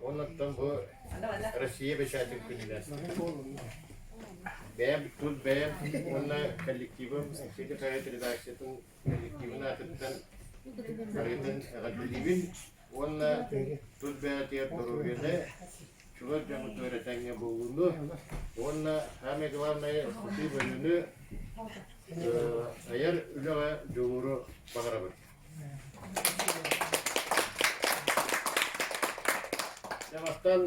Оннуттан бу Россия бэчээтин күнүнэн бэйэм тут бэйэм уонна коллективым Эҥсиэли хаһыат редакциятын коллективын аатыттан барытын эҕэрдэлиибин уонна тут бэйэтигэр доруобуйаны, чугас дьоҥҥутугар этэҥҥэ буолууну уонна самое главное сытыы бөрүөнү айар үлэҕэ дьулууру баҕарабыт. Бастаан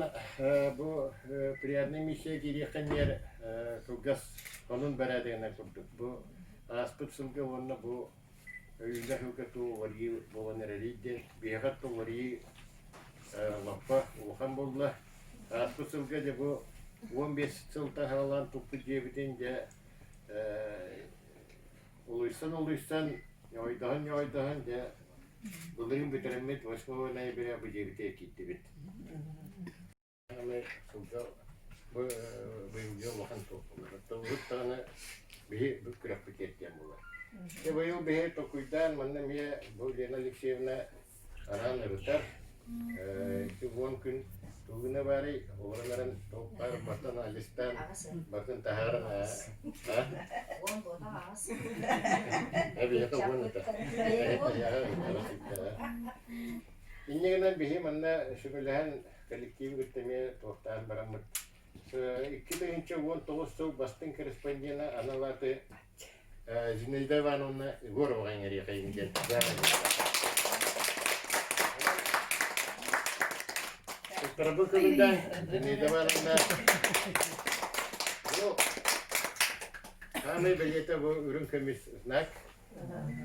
бу приятный миссия киириэххэ диэр кылгас сонун бэрээдэгинэн курдук бу ааспыт сылга уонна бу үүнэр сылга туу уларыйыы буолан эрэрий диэн биһиэхэ уларыйыы лаппа улахан буолла. Ааспыт сылга дьэ бу 15 сылтан саҕалаан туппут дьиэбитин дьэ Улуйсан-улуйсан, ньоҕойдоһон-ньоҕойдоһон, дьэ, былырыын бүтэрэммит 8 ноября бу дьиэбитигэр киирдибит. Сылга бу быйылгы улахан туох буолар. Оттон даҕаны биһи бу күрэхпит диэн буолар. Дьэ быйыл биһи толкуйдаан манна эмиэ бу Лена Алексеевна Араан ырытар, ити уон күн тугуна баарый, олорон эрэн туох баар бартан алистаан, бартын таһааран аа Уон буотах аҕыс. Эбиэхэ уон этэ. Инньэ гынан биһи манна сүбэлэһэн коллективы кытта эмиэ туохтаан бараммыт 2019 сыл бастыҥ корреспондена анал ааты Зинаида Ивановна Егороваҕа иҥэриэхэйин диэн Туттарабын көҥүллээн Зинаида Ивановна ну, саамай бэлиэтэ бу үрүҥ көмүс знак.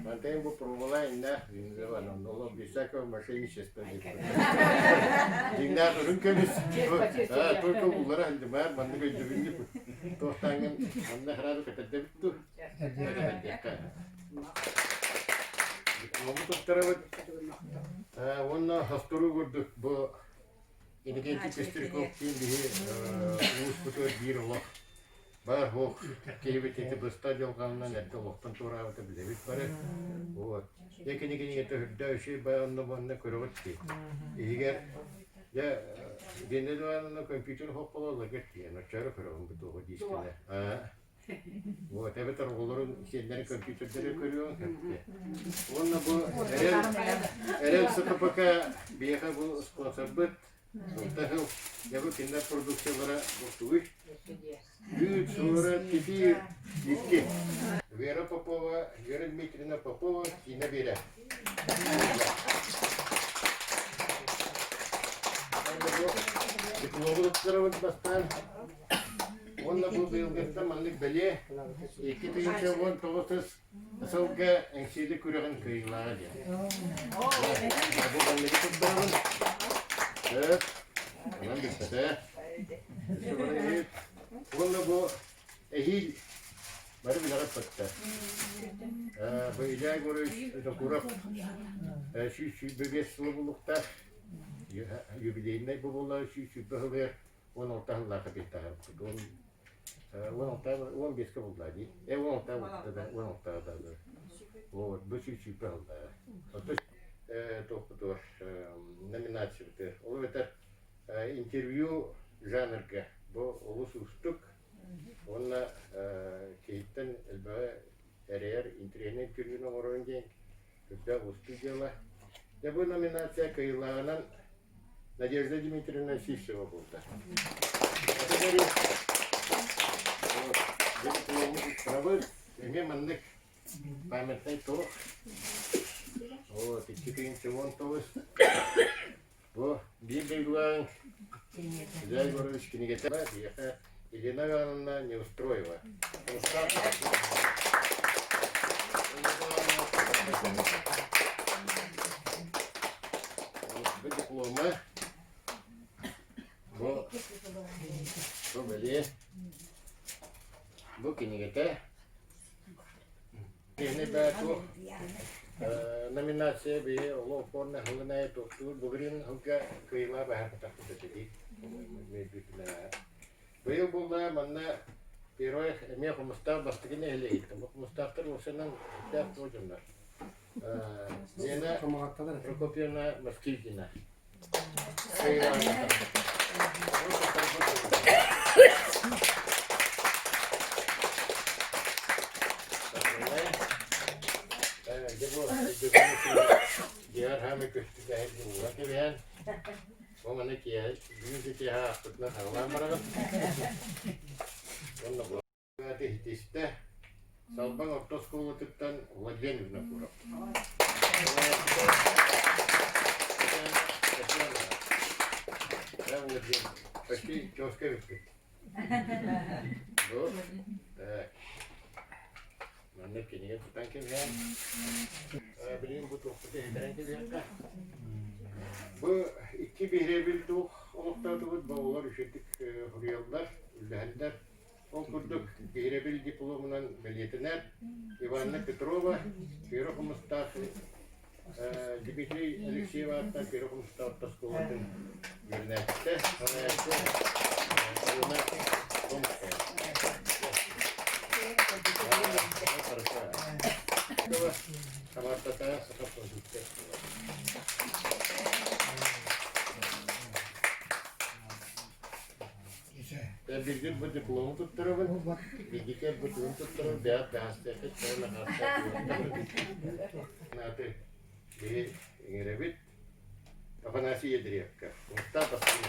Мантан бу пробовала инна Зинаида Ивановна, ол без всякого мошенничества Дьиҥнээх үрүҥ көмүс только уллара сылдьыбаар маннык өйдөбүнньүк туохтааҥҥын манна сразу кэтэрдэбит дуу Диплому туттарабыт уонна хостуруу курдук бу Иннокентий Пестряков диэн биһи улууспутугар биир олох Баар суох киһибит ити быста дьылҕанынан эрдэ олохтон туораабыта билэбит бары. Вот. Дьэ кини кинигэтэ үрдэ үчүгэй бай онно манна көрөҕүт дии. Иһигэр дьэ Геннадий Ивановна компьютер хоппололлоргар тиийэн оччоро көрөҕүн бу туоҕу диискэлэр. Вот эбэтэр оҕолорун сиэннэрин компьютердары көрүөҥ сөптө. Уонна бу Эрэл Эрэл СКПК биһиэхэ бу спонсорбыт Сылта сыл дьэ бу кинилэр продукциялара тугуй? Үүт, суорат, кефир, икки. Вера Попова, Вера Дмитриевна Попова, киинэ Биэрэ. Диплому туттарабыт бастаан. Уонна бу быйылгыттан маннык бэлиэ 2019 Сылга Эҥсиэли күрэҕин кыайыылааҕа диэн. Бу манныгы турдаҕын. Сөп. Онон бүппэтэ. Уонна бу эһиил бары билэҕит баттар. Бу Илья Егорович Винокуров 125 сыла булуктаах юбилейнай бу буолла 120 сылыгар 16 сыллаахха биир Уон 16 15-ке булла дии. Э 16 булта да 16 да. Вот бу сүүсүүппэ сыллаа. Оттон туохпутугар номинациябытыгар ол эбэтэр интервью жанрга бу олус уустук уонна киһиттэн элбэҕи эрэйэр интэриэһинэй интервьюну оҥорорун диэн Үрдээх уустук дьыала. Дьэ бу номинация кыайыылааҕынан Надежда Дмитриевна Сивцева буолла. Эмиэ маннык памятный туох. Вот, 2019. Бу биир дойдулааҕыҥ Илья Егорович кинигэтэ биһиэхэ Елена Ивановна Неустроева. Бу диплома бу бу бэлиэ бу кинигэтэ Кини бээ туох номинация биһи олох уонна сылын туохтуур былырыын сылга кыайыылаах баһааппатахпыт этэ дии. Быйыл буолла манна первый эмиэ Хомустаах бастакы нэһилиэгиттэн. Бу Хомустаахтар уопсайынан сүрдээх туох дьоннор. Лена Прокопьевна Москвитина. Дьиэҕэр көстүбэһин уура кэбиһэн, ол маны киэһэ бүгүн да киэһэ аахпытынан саҕалаан бараҕын. Уонна иһитистэ Салбаҥ орто оскуолатыттан Владлен Винокуров. Владлен, почти тезка эбиппит. Вот. Так. Маннык кинигэ тутан кэбиһэн, билигин бу туохпутун иһитэрэн кэбиһиэххэ. Бу икки биһирэбил туох олохтоотубут, бу оҕолор үчүгдүк суруйаллар, үллэһэллэр. Ол курдук, биһирэбил дипломунан бэлиэтэнэр Иванна Петрова, Пера Хомустаах, Дмитрий Алексеев ааттаах Пера Хомустаах орто оскуолатын үөрэнээччитэ, салайааччы Алена Томская. Хамаартатаа саха продукция. Билгин бу диплому туттарабын, билгикер бу тугун туттарабын, бэйэт бэһастыаххыт, Нааты биһи иҥэрэбит Афанасий Ядреевка. Мустаах бастыҥ.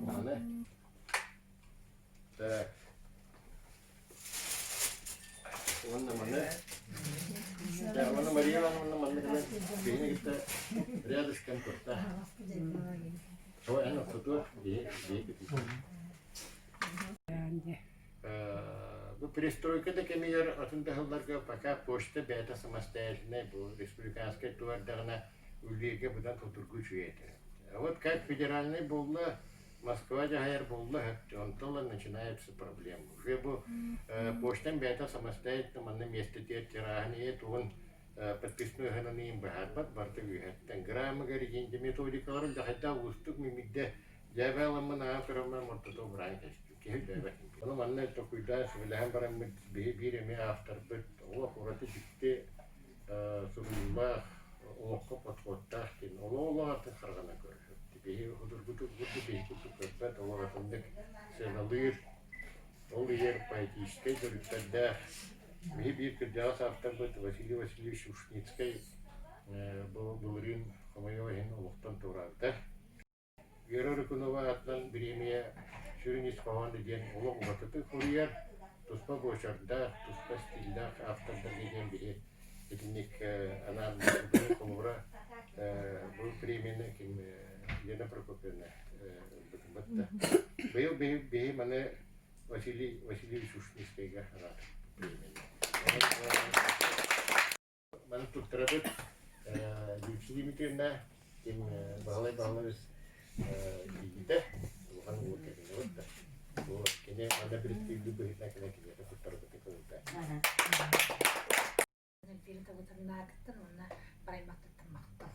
Маны Так. Уонна маны Да, уонна Мария Ивановна манна кэлэн биһини кытта рядышком турда. Ой, эн ортотуо биһи биһи Бу перестройка да кэмигэр атын да сылларга пока почта бэйэтэ самостоятельнай бу республиканскай туордаҕына үлэлииргэ быдан судургу үчүгэй этэ. Вот как федеральный буолла, Москва дьаһайар буолла онтон начинаются проблемы. Уже бу почтам бэйэтэ самостоятельно манна миэстэтигэр тираһын ийэ тугун подписной ыһынан быһаарбат барыта үөһэттэн граммыгар иинде методикаларын дьахайдаах уустук мимигдэ дьээбэ аламмын аан көрөммөр мортото быраан кэстим киһи өйдөөбөт. Ону манна токуйдаан сүбэлэһэн бараммыт биһи биир эмиэ авторбыт олох ураты дьикти суруйуулаах олоххо подходтаах диэн олох атын хараҕынан көрөр. Биһи судургутук курдук биһи курдук көрбөт, олох атыннык сыаналыыр. Ол иһэр поэтическай төрүттэрдээх. Биһи биир кырдьаҕас авторбыт Василий Васильевич Ушницкай бу былырыын хомойуох иһин олохтон туораабыта. Вера Рыкунова аатынан бириэмийэ сүрүн ис хоһооно диэн олох уратытык суруйар, туспа буочардаах, туспа стиллээх автордарга диэн биһи итинник анаан холобура бу премияны ким Лена Прокопьевна ылбытыммыт да. Быйыл биһи маны Василий Васильевич Ушницкайга анаатым премияны. Маны туттарабыт Люция Дмитриевна, ким Баһылай Баһылайбыс киирбитэ, улахан уол кэргэнэ да. Бу кини манна бириккиирдик быһыытынан кэлэн киниэхэ туттарбыты кылыта. Эльвира Табытаннаакыттан уонна Барайматтыттан махтал.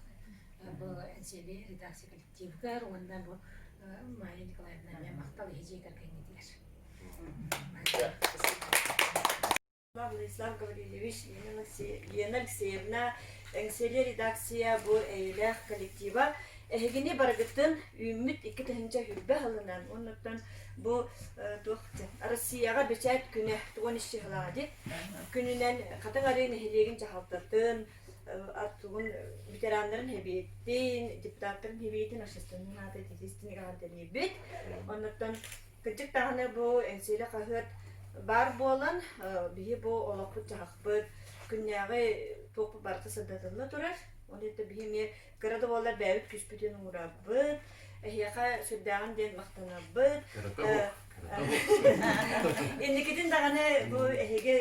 Бу Энсиэли редакция коллективыгар уонна бу Майя Николаевна эмиэ махтал иһи дьиэ кэргэҥҥитигэр. Владислав Гаврильевич, Лена Алексеевна, Эҥсиэли редакция бу эйэлээх коллектива эһигини барыгытын үүммүт 2000 хүрбэ сылынан оннуттан бу туох Россияҕа бэчээт күнэ тугун исчиһылаади күнүнэн Хатыҥ Арыы нэһилиэгин дьаһалтатын тугун ветераннарын хэбиэттин депутаттарын хэбиэтин общественный аата ититистин эҕэрдэлиибит оннуттан Кырдьык даҕаны бу Эҥсиэли хаһыат баар буолан, биһи бу олохпут-дьаһахпыт, күннээҕи туохпут барыта сырдатылла турар. Ол иһин биһи эмиэ кыра да буоллар бэйэбит күүспүтүн уурабыт, эһиэхэ сүрдээҕин диэн махтанабыт. Инникитин даҕаны бу эһиги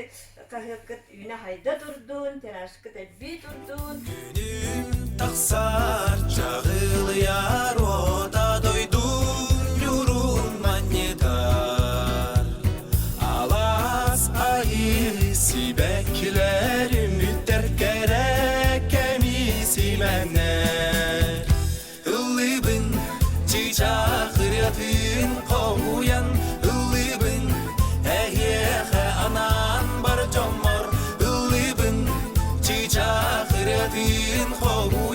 хаһыаккыт үүнэ-хайда турдун, тиражкыт элбии турдун. Күнүм тахсар чаҕылыйар уота дойдум ньурун манньытар Алаас айыы сибэккилэр үмүттэр кэрэ кэми симэнэр Ыллыыбын чыычаах ырыатын. Бухатыын хоһуун.